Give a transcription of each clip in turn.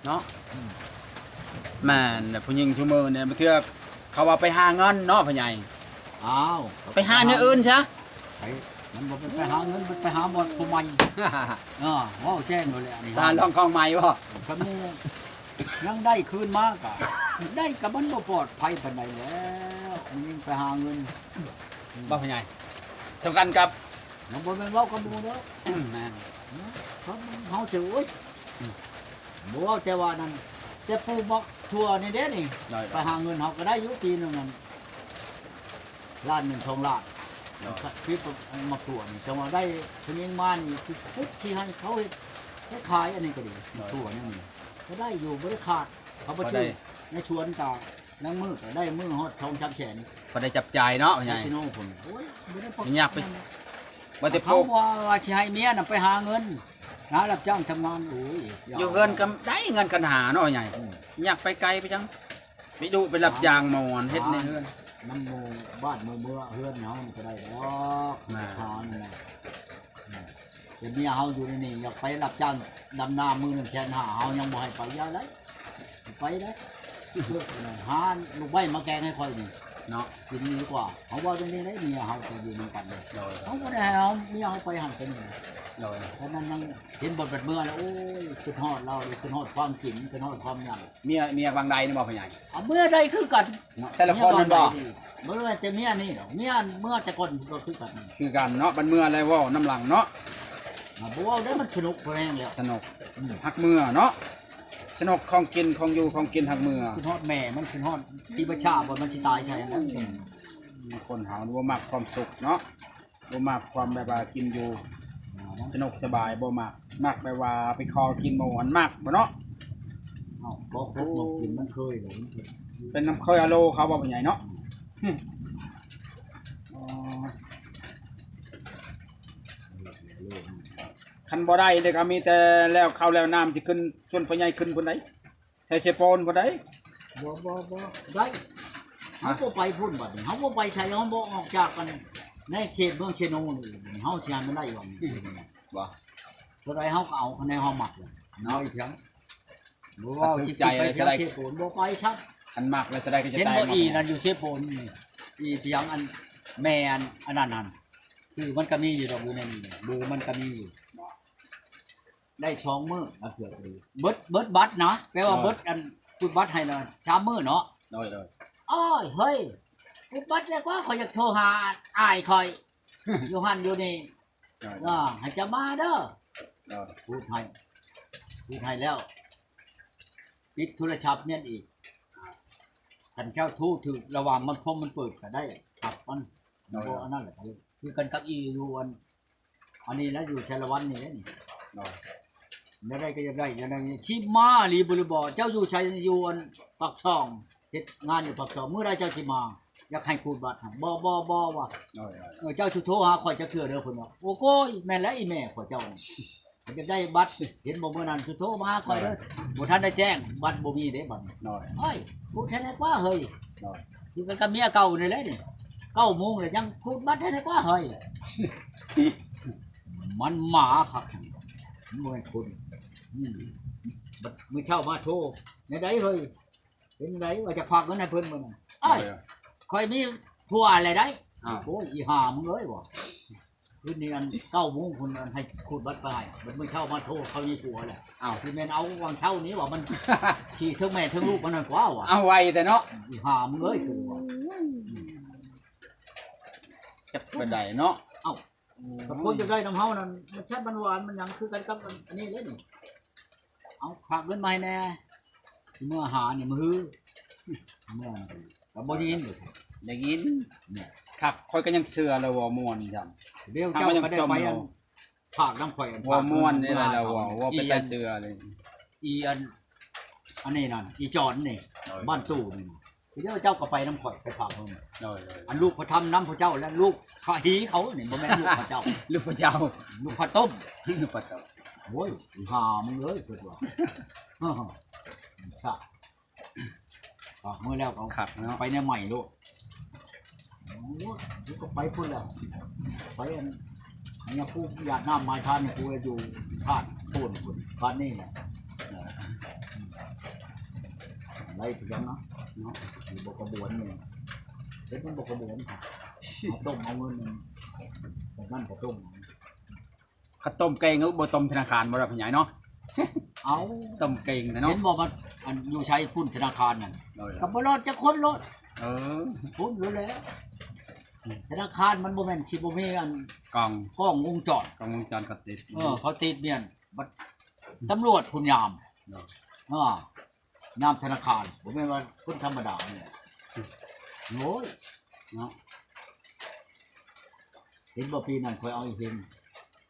ເນາະ. ອືມ ແມ່ນແຫຼະ ຜູ້ຍິງຊຸມື້ນີ້ ບາງເທື່ອເຂົາວ່າໄປຫາເງິນເນາະ ພໍ່ໃຫຍ່. ອ້າວ ໄປຫາແນວອື່ນຊະ. ໄປ ມັນບໍ່ແມ່ນໄປຫາເງິນ ມັນໄປຫາບ່ອນຜູ້ໃໝ່. ເອີ ເວົ້າແຈ້ງໂລດແຫຼະ ອັນນີ້ ຫາລອງຂອງໃໝ່ບໍ? ຄັນໝູ່ຍັງໄດ້ຄືນມາກະໄດ້ ກະມັນບໍ່ປອດໄພປານໃດແລ້ວ ມັນຍິ່ງໄປຫາເງິນ. ອືມ ບໍ່ ພໍ່ໃຫຍ່ ສຳຄັນກັບ ມັນບໍ່ແມ່ນເວົ້າກັບໝູ່ເດີ. ແມ່ນ ເຮົາຊິ ໂອ້ຍ ອືມ ບໍ່ເວົ້າແຕ່ວ່ານັ້ນ ແຕ່ປູກໝາກຖົ່ວນີ້ເດ້ນີ້ ໄດ້ ໄປຫາເງິນເຮົາກໍໄດ້ຢູ່ ປີໜຶ່ງນັ້ນ ລ້ານໜຶ່ງ ສອງລ້ານ ໂດຍ ຄືໝາກຖົ່ວນີ້ ຈັ່ງວ່າໄດ້ຜູ້ຍິງມານີ້ ຊິປຸກ ຊິໃຫ້ເຂົາເຮັດ ໃຫ້ຂາຍ ອັນນີ້ກໍດີ ໂດຍ ໝາກຖົ່ວນີ້ ກໍໄດ້ຢູ່ ບໍ່ໄດ້ຂາດ. ເຂົາໄປຊື້ໃນສວນກະ ລາງມື້ກະໄດ້ມື້ຮອດສອງສາມແສນ ພໍໄດ້ຈັບຈ່າຍເນາະ ໃຫຍ່ ກາສິໂນພຸ້ນ. ໂອ້ຍ ບໍ່ໄດ້ ມັນຍາກໄປ ບໍ່ໄດ້ ເຂົາບອກວ່າຊິໃຫ້ເມຍນະໄປຫາເງິນ ຫາຮັບຈ້າງທຳງານ. ໂອ້ຍ ຢູ່ເຮືອນກໍໄດ້ເງິນຄັນຫາເນາະ ໃຫຍ່. ອືມ ຢາກໄປໄກໄປຫຍັງ ໄປດຸໄປຮັບຈ້າງໝໍເຮັດໃນເຮືອນ ນຳໝູ່ບ້ານໝູ່ເມືອງ ເຮືອນເຮົານີ້ກໍໄດ້ດອກ. ແມ່ນ ຫານັ້ນນະ ອືມ ແຕ່ເມຍເຮົາຢູ່ໃນນີ້ ຢາກໄປຮັບຈ້າງດຳນາມື້ໜຶ່ງແສນຫ້າ ເຮົາຍັງບໍ່ໃຫ້ໄປ. ຢ່າໄດ໋ ໄປໄດ໋ ຫາລູກໄມ້ມາແກງໃຫ້ຂ້ອຍນີ້ເນາະ ກິນດີກວ່າ. ເຮົາເວົ້າຈັ່ງນີ້ໄດ໋ ເມຍເຮົາກໍຢູ່ນຳກັນເດ້. ໂດຍ ເຮົາບໍ່ໄດ້ໃຫ້ເຮົາ ເມຍເຮົາໄປຫັ້ນໄປນີ້. ໂດຍ ແຕ່ນັ້ນຍັງເຫັນບໍ່ ບັດເມືອແລ້ວ ໂອ້ຍ ຄິດຮອດລາວເດ້ ຄິດຮອດຄວາມກິນ ຄິດຮອດຄວາມຫຍັງ. ເມຍ ເມຍວັງໄດນີ້ບໍ່ ພໍ່ໃຫຍ່? ເອົາ ເມຍໃດຄືກັນເນາະ ແຕ່ລະຄົນແມ່ນບໍ່? ບໍ່ແມ່ນແຕ່ເມຍນີ້ດອກ ເມຍເມືອແຕ່ກ່ອນກໍຄືກັນ ຄືກັນເນາະ. ບັດເມືອແລ້ວເວົ້ານຳຫຼັງເນາະ. ອ່າ ບໍ່ເວົ້າໄດ້ ມັນສະໜຸກພໍແຮງແລ້ວ ສະໜຸກ ອືມ ຮັກເມືອເນາະ. ສະໜຸກ ຂອງກິນ ຂອງຢູ່ ຂອງກິນ ຮັກເມືອ ຄິດຮອດແມ່ມັນ ຄິດຮອດທີ່ປະຊາ ວ່າມັນຊິຕາຍໃສ່ນັ້ນ. ອືມ ຄົນເຮົານີ້ບໍ່ມັກຄວາມສຸກເນາະ ບໍ່ມັກຄວາມແບບວ່າກິນຢູ່ສະໜຸກສະບາຍ ບໍ່ມັກ ມັກແບບວ່າໄປຂໍກິນໝູ່ຫັ້ນ ມັກບໍ່ເນາະ. ເອົ້າ ກໍຄົນມັກກິນມັນເຄີຍ ເປັນນຳເຄີຍອາໂລເຂົາບໍ່ ພໍ່ໃຫຍ່ເນາະ. ອືມ ອໍ ຄັນບໍ່ໄດ້ເດ້ ກໍມີແຕ່ແລ້ວເຂົ້າແລ້ວນ້ຳ ຊິຂຶ້ນ ຊວນພໍ່ໃຫຍ່ຂຶ້ນພຸ້ນໃດ ໃສ່ເຊໂປນບໍ່ໄດ້. ບໍ່ ບໍ່ ບໍ່ໄດ້ ເຮົາບໍ່ໄປພຸ້ນ. ບັດນີ້ເຮົາບໍ່ໄປໃສ ເຮົາບໍ່ອອກຈາກກັນໃນເຂດເມືອງເຊໂນນີ້ ເຮົາຊິໃຫ້ມັນໄດ້ຫວັງ ບໍ່ ເທົ່າໃດເຮົາກໍເອົາ ຄະແນນເຮົາມັກເນາະ. ອີກຫຍັງ ບໍ່ວ່າຊິໄປເຊໂປນ ບໍ່ໄປຊ້ຳ. ຄັນມັກແລ້ວ ເທົ່າໃດກໍຈະໄດ້ ເຫັນບໍ່ ອີນັ້ນຢູ່ເຊໂປນນີ້ ອີຫຍັງ ອັນແມ່ ອັນນັ້ນຫັ້ນ ຊື່ມັນກໍມີຢູ່ດອກ ຢູ່ໃນນີ້ ເບີມັນກໍມີຢູ່. ໄດ້ສອງມື້ ລະເທື່ອກໍດີ ເບິດ ເບິດບັດນະ ແປວ່າ ໂດຍ ເບິດອັນ ຂູດບັດໃຫ້ນະ ສາມມື້ເນາະ. ໂດຍ ໂດຍ ໂອ້ຍ ເຮີ້ຍ ຂູດບັດແລ້ວກວ່າ ຂ້ອຍຢາກໂທຫາອ້າຍຂ້ອຍ ຢູ່ຫັ້ນຢູ່ນີ້ ໂດຍ ວ່າໃຫ້ເຈົ້າມາເດີ. ໂດຍ ຂູດໃຫ້ ຂູດໃຫ້ແລ້ວ ປິດໂທລະສັບແມ່ນອີກ. ຄັນເຈົ້າໂທຖືກ ລະຫວ່າງມັນ ພວກມັນເປີດກໍໄດ້ ຮັບມັນ. ໂດຍ ບໍ່ ອັນນັ້ນແຫຼະ ຄືກັນກັບອີຢູ່ອັນ ອັນນີ້ແຫຼະ ຢູ່ໄຊລະວັນນີ້ແຫຼະນີ້. ໂດຍ ແນວໃດກໍຢາກໄດ້ ແນວໃດຊິມາອີ່ຫຼີບໍ່ ຫຼືບໍ່? ເຈົ້າຢູ່ໃສ? ຢູ່ອັນປາກຊ່ອງ ເຮັດງານຢູ່ປາກຊ່ອງ ມື້ໃດເຈົ້າຊິມາ? ຢາກໃຫ້ຂູດບັດຫັ້ນ ບໍ່ ບໍ່ ບໍ່ວ່າ. ໂດຍ ໂດຍ ເອີ ເຈົ້າຊິໂທຫາຂ້ອຍຈັກເທື່ອເດີ ເພິ່ນວ່າ. ໂອ້ໂກຍ ແມ່ນແລ້ວ ອີແມ່ຂ້ອຍເຈົ້ານີ້ ຂ້ອຍຢາກໄດ້ບັດ ເຫັນບໍ່ ມື້ນັ້ນຊິໂທມາຫາຂ້ອຍເດີ. ໂດຍ ບໍ່ທັນໄດ້ແຈ້ງ ບັດບໍ່ມີເດ້ບັດນີ້. ໂດຍ ໂອ້ຍ ຂູດແທ້ແທ້ກວ່າເຮີ້ຍ. ໂດຍ ຄືກັນກັບເມຍເກົ່ານີ້ແຫຼະນີ້ ເກົ້າໂມງແລ້ວຍັງຂູດບັດແທ້ແທ້ກວ່າເຮີ້ຍ. ມັນໝາຄັກ ມັນບໍ່ແມ່ນຄົນ. ອືມ ບັດມື້ເຊົ້າມາໂທ ແນວໃດເຮີ້ຍ ເປັນໃດ ວ່າຈະຝາກເງິນໃຫ້ເພິ່ນມື້ນັ້ນ. ໂດຍ ອ້າຍ ຂ້ອຍມີຜົວແລ້ວໃດ໋. ອ້າວ ໂອ້ຍ ອີຫ່າມຶງເອີຍ ວ່າ ຄືນນີ້ອັນເກົ້າໂມງພຸ້ນ ອັນໃຫ້ຂູດບັດໄປໃຫ້ ບັດມື້ເຊົ້າມາໂທ ເຂົາມີຜົວແລ້ວ. ອ້າວ ຄືແມ່ນເອົາຫວ່າງເຊົ້ານີ້ວ່າ ມັນຊິເຖິງແມ່ເຖິງລູກມັນນັ້ນກວ່າວ່າ. ເອົາໄວແທ້ເນາະ ອີຫ່າມຶງເອີຍ ຄືວ່າ. ອືມ ຈັກປານໃດເນາະ. ເອົ້າ ໂອ້ຍ ແຕ່ຄົນຢາກໄດ້ນຳເຮົານັ້ນ ມັນແຊບມັນຫວານມັນຫຍັງ ຄືກັນກັບອັນ ອັນນີ້ເລີຍນີ້. ເອົາ ຝາກເງິນມາໃຫ້ແດ່ ຊິເມືອຫານີ້ ມາຮື ເມືອ ກໍບໍ່ໄດ້ຍິນ. ໄດ້ຍິນ ຄັກ ຂ້ອຍກໍຍັງເຊື່ອແລ້ວວ່າມ່ວນຊ້ຳ. ດຽວເຈົ້າກໍໄດ້ໄປອັນ ຝາກນຳຂ້ອຍ ອັນ ເວົ້າມ່ວນນີ້ແຫຼະ ເວົ້າ ເວົ້າເປັນຕາເຊື່ອເລີຍ. ອີອັນ ອັນນີ້ນັ້ນ ອີຈອນນີ້ ໂດຍ ບ້ານຕູ້ນີ້ ດຽວເຈົ້າກໍໄປນຳຂ້ອຍ ໄປຝາກເງິນ. ໂດຍ ໂດຍ ອັນລູກພະທຳນຳພະເຈົ້າ ແລະ ລູກພະຫີເຂົານີ້ ບໍ່ແມ່ນລູກພະເຈົ້າ ລູກພະເຈົ້າ ລູກພະຕົ້ມ ລູກພະຕົ້ມ. ໂອ້ຍ ອີຫ່າມຶງເອີຍ ເພິ່ນວ່າ ຊະ ຝາກເງິນແລ້ວກໍ ຄັກເນາະ ໄປແນວໃໝ່ໂລດ. ໂອ້ຍ ດຽວກໍໄປພຸ້ນແຫຼະ ໄປອັນ ອັນນີ້ ປູຢາດນ້ຳມາທານນີ້ ປູຢູ່ທາດໂພນພຸ້ນ ທາດນີ້ແຫຼະ. ເອີ ອືມ ປຄືຫຍັງເນາະ ເນາະ ບໍ່ກະບວນນີ້ ເຮັດມັນບໍ່ກະບວນ ເອົາຕົ້ມເອົາເງິນນັ້ນ ແບບນັ້ນກະຕົ້ມ ຄັນຕົ້ມເກັ່ງ ບໍ່ຕົ້ມທະນາຄານບໍ່ລະ ພໍ່ໃຫຍ່ເນາະ ເອົາ ຕົ້ມເກັ່ງແທ້ເນາະ ເຫັນບໍ່ ມັນ ອັນຢູ່ໃສພຸ້ນທະນາຄານນັ້ນ ໂດຍ ກະບໍ່ລອດຈັກຄົນໂລດ ເອີ ພຸ້ນໂລດແຫຼະ ທະນາຄານມັນບໍ່ແມ່ນຊິບໍ່ມີອັນ ກ້ອງ ກ້ອງວົງຈອນ ກ້ອງວົງຈອນເຂົາຕິດ ເອີ ເຂົາຕິດແມ່ນ ບັດຕຳຫຼວດພຸ້ນຍາມ ໂດຍ ເອີ ຍາມທະນາຄານ ບໍ່ແມ່ນວ່າຄົນທຳມະດານີ້ ໂອ້ຍ ເນາະ ເຫັນບໍ່ ປີນັ້ນຂ້ອຍເອົາອີ່ເຮັງ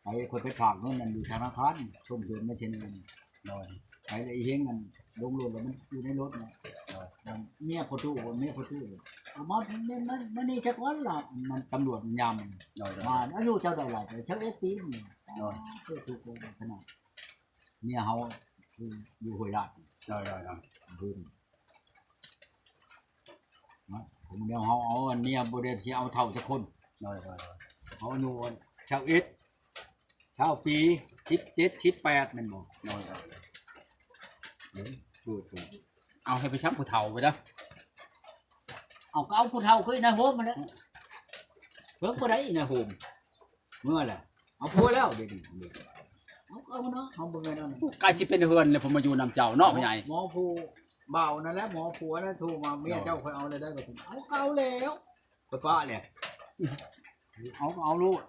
ໄປ ຂ້ອຍໄປຝາກເງິນນັ້ນຢູ່ທະນາຄານ ຊົມເດີນມາເຊັ່ນນັ້ນ ໂດຍ ໄປແລ້ວອີ່ເຮັງນັ້ນລົງລົດແລ້ວມັນຢູ່ໃນລົດນະ ໂດຍ ເມຍພໍ່ຕູ້ ເມຍພໍ່ຕູ້ ເອົາມາ ມາ ມາ ມານີ້ຈັກວັນລະ ມັນຕຳຫຼວດຍາມ ໂດຍ ໂດຍ ມາ ອາຍຸເຈົ້າໄດ້ຫຼາຍປານໃດ ຊາວເອັດປີນີ້ ໂດຍ ເອີ ຖືກຂະໜາດ ເມຍເຮົາຢູ່ຫ້ວຍລາດ ໂດຍ ໂດຍ ໂດຍ ເພິ່ນ ເນາະ ຂອງແນວເຮົາເອົາອັນເມຍບໍ່ໄດ້ຊິເອົາເຖົ້າຈັກຄົນ ໂດຍ ໂດຍ ໂດຍ ເຮົາອາຍຸຊາວເອັດ ຊາວປີ ສິບເຈັດ ສິບແປດ ແມ່ນບໍ່ ໂດຍ ໂດຍ ເອີ ເອົາໃຫ້ໄປຊ້ຳຜູ້ເຖົ້າໄປເດີ ເອົາ ກະເອົາຜູ້ເຖົ້າຄືນາຍໂຮມຫັ້ນແຫຼະ ເພິ່ນບໍ່ໄດ້ນາຍໂຮມ ເມື່ອແຫຼະ ເອົາຜົວແລ້ວດຽວນີ້ ເອົາ ເອົາເນາະ ເຮົາບໍ່ແມ່ນອັນນັ້ນ ໃກ້ຊິເປັນເຮືອນແລ້ວ ເພິ່ນມາຢູ່ນຳເຈົ້າເນາະ ພໍ່ໃຫຍ່ ໝໍຜູ້ບ່າວນັ້ນແຫຼະ ໝໍຜົວນັ້ນໂທມາ ເມຍເຈົ້າຂ້ອຍເອົາແລ້ວໄດ້ບໍ່ ເອົາ ກະເອົາແລ້ວ ໄປປະແຫຼະ ເອົາກະເອົາໂລດ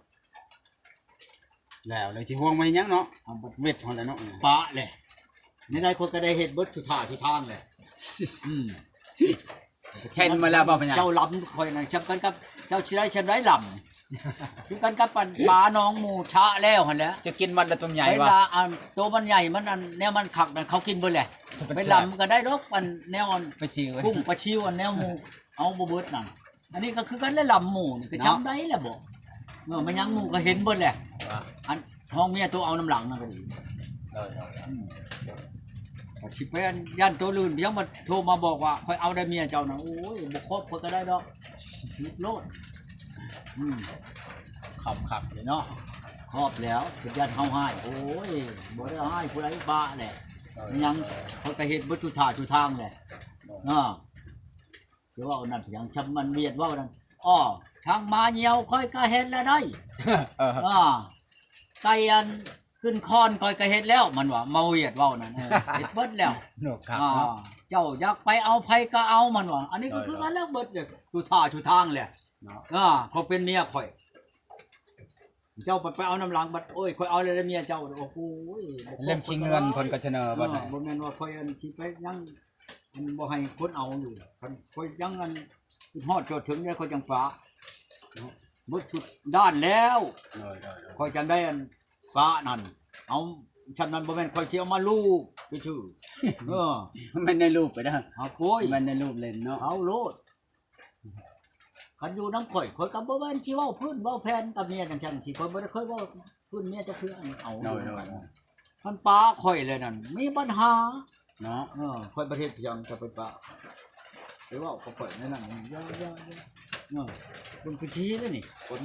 ແລ້ວ ແລ້ວຊິຫ່ວງມາເຮັດຫຍັງເນາະ ເອົາບັດເວັດຫັ້ນແຫຼະເນາະ ປະແຫຼະ ແນວໃດຂ້ອຍກະໄດ້ເຮັດເບິດທຸກທ່າທຸກທາງແຫຼະ ອືມ ເຫັນມາແລ້ວບໍ່ ພໍ່ໃຫຍ່ ເຈົ້າລຳຂ້ອຍນັ້ນ ສ່ຳກັນກັບ ເຈົ້າຊິໄດ້ສ່ຳໃດລຳ ຄືກັນກັບອັນປາໜອງໝູຊະແລ້ວຫັ້ນແຫຼະ ຈະກິນມັນລະຕົວໃຫຍ່ວະ ເວລາອັນໂຕມັນໃຫຍ່ ມັນອັນແນວມັນຄັກນັ້ນ ເຂົາກິນເບິດແຫຼະ ໄປລຳກະໄດ້ດອກ ອັນແນວອັນ ປາຊິວ ກຸ້ງປາຊິວ ອັນແນວໝູເອົາບໍ່ເບິດນັ້ນ ອັນນີ້ກະຄືກັນແຫຼະ ລຳໝູນີ້ກະ ເນາະ ຈຳໄດ້ແຫຼະບໍ່ ເອີ ແມ່ນຫຍັງໝູກະເຫັນເບິດແຫຼະ ວ່າ ອັນຫ້ອງເມຍໂຕເອົານຳຫຼັງນັ້ນກະດີ ໂດຍ ໂດຍ ອືມ ກະຊິໄປອັນຢ້ານໂຕລື່ນ ຍັງມາໂທມາບອກວ່າ ຂ້ອຍເອົາໄດ້ເມຍເຈົ້ານະ ໂອ້ຍ ບໍ່ຄອບຂ້ອຍກະໄດ້ດອກ ໂລດ ອືມ ຄອບຄັກເລີຍເນາະ ຄອບແລ້ວ ເພິ່ນຢ້ານເຮົາຮ້າຍ ໂອ້ຍ ບໍ່ໄດ້ຮ້າຍຜູ້ໃດ ປະແຫຼະ ໂດຍ ແມ່ນຫຍັງ ໂດຍ ຂ້ອຍກະເຮັດເບິດທຸກທ່າທຸກທາງແຫຼະ ໂດຍ ເນາະ ຈະເວົ້ານັ້ນຫຍັງ ຊ່ຳມັນວຽດເວົ້ານັ້ນ ອໍ ທັງໝາຍ່ຽວຂ້ອຍກະເຮັດແລ້ວໄດ໋ ເອີ ອ່າ ໄກ່ອັນຂຶ້ນຄອນຂ້ອຍກະເຮັດແລ້ວ ມັນວ່າ ໝໍວຽດເວົ້ານັ້ນ ເອີ ເຮັດເບິດແລ້ວ ໂນ ຄັກ ອ່າ ເນາະ ເຈົ້າຢາກໄປເອົາໃຜກະເອົາ ມັນວ່າ ອັນນີ້ກະ ໂດຍ ຄືກັນແລ້ວ ເບິດເລີຍ ທຸກທ່າທຸກທາງແຫຼະ ເນາະ ອ່າ ເຂົາເປັນເມຍຂ້ອຍ ເຈົ້າໄປ ໄປເອົານຳຫຼັງ ບັດ ໂອ້ຍ ຂ້ອຍເອົາແລ້ວເດີເມຍເຈົ້າ ໂອ້ໂຫ ບໍ່ ເຫຼັ້ມຂີ້ເງິນເພິ່ນກະຊະເໜີ ເອີ ບັດ ບໍ່ແມ່ນວ່າຂ້ອຍອັນຊິໄປຫຍັງ ອັນບໍ່ໃຫ້ຄົນເອົາຢູ່ ຄັນຂ້ອຍຍັງອັນຄິດຮອດຈອດເຖິງແລ້ວ ຂ້ອຍຈັ່ງປະ ເນາະ ເບິດຊຸດດ້ານແລ້ວ ໂດຍ ໂດຍ ໂດຍ ຂ້ອຍຈັ່ງໄດ້ອັນປະນັ້ນ ເອົາ ຊ່ຳນັ້ນບໍ່ແມ່ນຂ້ອຍຊິເອົາມາລູບຊື່ໆ ເອີ ແມ່ນໃນຮູບໄປເດີ ເອົາໂອ້ຍ ແມ່ນໃນຮູບເຫຼັ້ນເນາະ ເອົາໂລດ ຄັນຢູ່ນຳຂ້ອຍ ຂ້ອຍກະບໍ່ແມ່ນຊິເວົ້າພື້ນເວົ້າແຜ່ນກັບເມຍຈັ່ງຊັ້ນ ຊິຂ້ອຍບໍ່ໄດ້ເຄີຍເວົ້າພື້ນເມຍຈັກເທື່ອ ອັນເອົາ ໂດຍ ໂດຍ ໂດຍ ມັນປະຂ້ອຍແລ້ວນັ້ນ ມີບັນຫາ ເນາະ ເອີ ຂ້ອຍບໍ່ເຮັດຫຍັງ ເຈົ້າໄປປະ ໄປເວົ້າກັບຂ້ອຍແນວນັ້ນ ຢ່າ ຢ່າ ຢ່າ ເອີ ເບິ່ງຄືຊິເຮັດແລ້ວນີ້ ຄົນ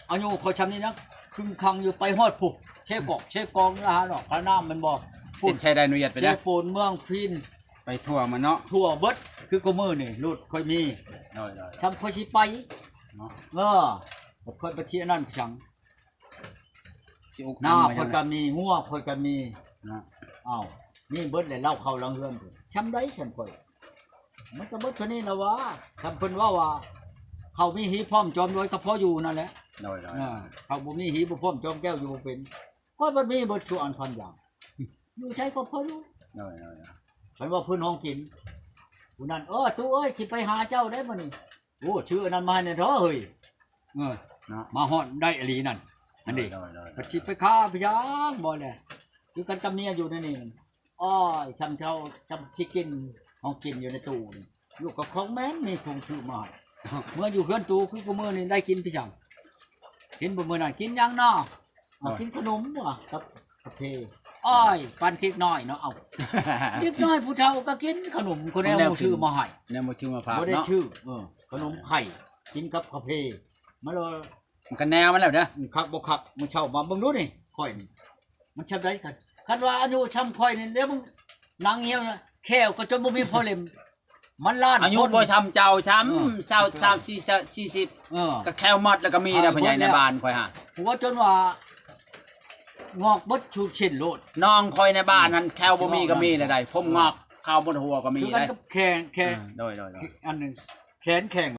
ອາຍຸຂ້ອຍຊ່ຳນີ້ນະ ຄຶງຄັງຢູ່ ໄປຮອດພຸ້ນ ເຊກອກເຊກອງລະຫາເນາະ ຄະນາມແມ່ນບໍ່ ເປັນຊາຍແດນຫວຽດໄປ ເຊໂປນ ເມືອງພີນ ໄປທົ່ວມັນເນາະ ທົ່ວເບິດ ຄືຄູ່ມື້ນີ້ ລົດຂ້ອຍມີ ໂດຍ ໂດຍ ຊ່ຳຂ້ອຍຊິໄປ ເນາະ ເອີ ຂ້ອຍໄປເທຍນັ້ນໄປຫຍັງ ຊິອຸກ ນາຂ້ອຍກະມີ ງົວຂ້ອຍກະມີ ນະ ເອົ້າ ມີເບິດແຫຼະ ເລົ້າເຂົ້າຫຼັງເຮືອນ ຊ່ຳໃດຊັ້ນຂ້ອຍ ມັນກະເບິດເທົ່ານີ້ລະຫວາ ຄັນເພິ່ນເວົ້າວ່າ ເຂົ້າມີຫີບພ້ອມຈອມລວຍກະພໍຢູ່ນັ້ນແຫຼະ ໂດຍ ໂດຍ ເອີ ເຂົ້າບໍ່ມີຫີບພ້ອມຈອມແກ້ວຢູ່ບໍ່ເປັນ ຂ້ອຍບັດມີເບິດສູ່ອັນພັນຢ່າງ ຢູ່ໃສກະພໍຢູ່ ໂດຍ ໂດຍ ໂດຍ ຄັນວ່າພື້ນຫ້ອງກິນ ຜູ້ນັ້ນ ເອີ ຕູ້ເອີຍ ຊິໄປຫາເຈົ້າເດ້ມື້ນີ້ ໂອ້ ຊື້ອັນນັ້ນມາໃຫ້ແດ່ເຖາະເຮີ້ຍ ເອີ ນະ ມາຮອດໄດ້ອີ່ຫຼີນັ້ນ ອັນນີ້ ໂດຍ ໂດຍ ໂດຍ ກະຊິໄປຄ້າໄປຫຍັງບໍ່ແລະ ຄືກັນກັບເມຍຢູ່ໃນນີ້ ໂອ້ຍ ຊ່ຳເຈົ້າ ຊ່ຳຊິກິນ ຂອງກິນຢູ່ໃນຕູ້ນີ້ ລູກກະຂອງແມ່ນ ມີຜູ້ຊື້ມາໃຫ້ ເມືອຢູ່ເຮືອນຕູ້ຄືຄູ່ມື້ນີ້ໄດ້ກິນໄປຫຍັງ ກິນບໍ່ມື້ນັ້ນ ກິນຫຍັງເນາະ ເອົາ ໂດຍ ກິນຂະໜົມຫວາ ກັບກາເຟ ໂອ້ຍ ປານເດັກນ້ອຍເນາະ ເອົ້າ ເດັກນ້ອຍຜູ້ເຖົ້າກະກິນຂະໜົມ ແນວໝູ່ຊື້ມາໃຫ້ ແນວໝູ່ຊື້ມາຝາກ ບໍ່ໄດ້ ເນາະ ຊື້ ເອີ ຂະໜົມໄຂ່ ກິນກັບກາເຟ ມາເລີຍ ມັນກະແນວມັນແລ້ວເດີ ຄັກບໍ່ຄັກ ມື້ເຊົ້າມາເບິ່ງດູນີ້ ຂ້ອຍນີ້ ມັນຊ່ຳໃດກັນ ຄັນວ່າອາຍຸຊ່ຳຂ້ອຍນີ້ ແລ້ວມຶງນັ່ງຫ່ຽວ ແຂ້ວກໍຈົນບໍ່ມີພໍເລັມ ມັນລ້ານ ອາຍຸບໍ່ຊ່ຳເຈົ້າຊ່ຳ ເອີ ຊາວ ຊາວສີ່ ຊາວສີ່ສິບ ເອີ ກໍແຂ້ວໝົດແລ້ວກໍມີແລ້ວ ເອີ ພໍ່ໃຫຍ່ໃນບ້ານຂ້ອຍຫາ ຫົວຈົນວ່າງອກເບິດສູ່ເສັ້ນໂລດ ນ້ອງຂ້ອຍໃນບ້ານຫັ້ນແຂ້ວບໍ່ມີກໍມີແລ້ວໃດ ຜົມງອກ ເອີ ເຂົ້າໝົດຫົວກໍມີ ຄືກັນ ໄດ ກັບແຂ້ງ ແຂ້ງ ເອີ ໂດຍໆໆ ອັນໜຶ່ງ ແຂນແຂງ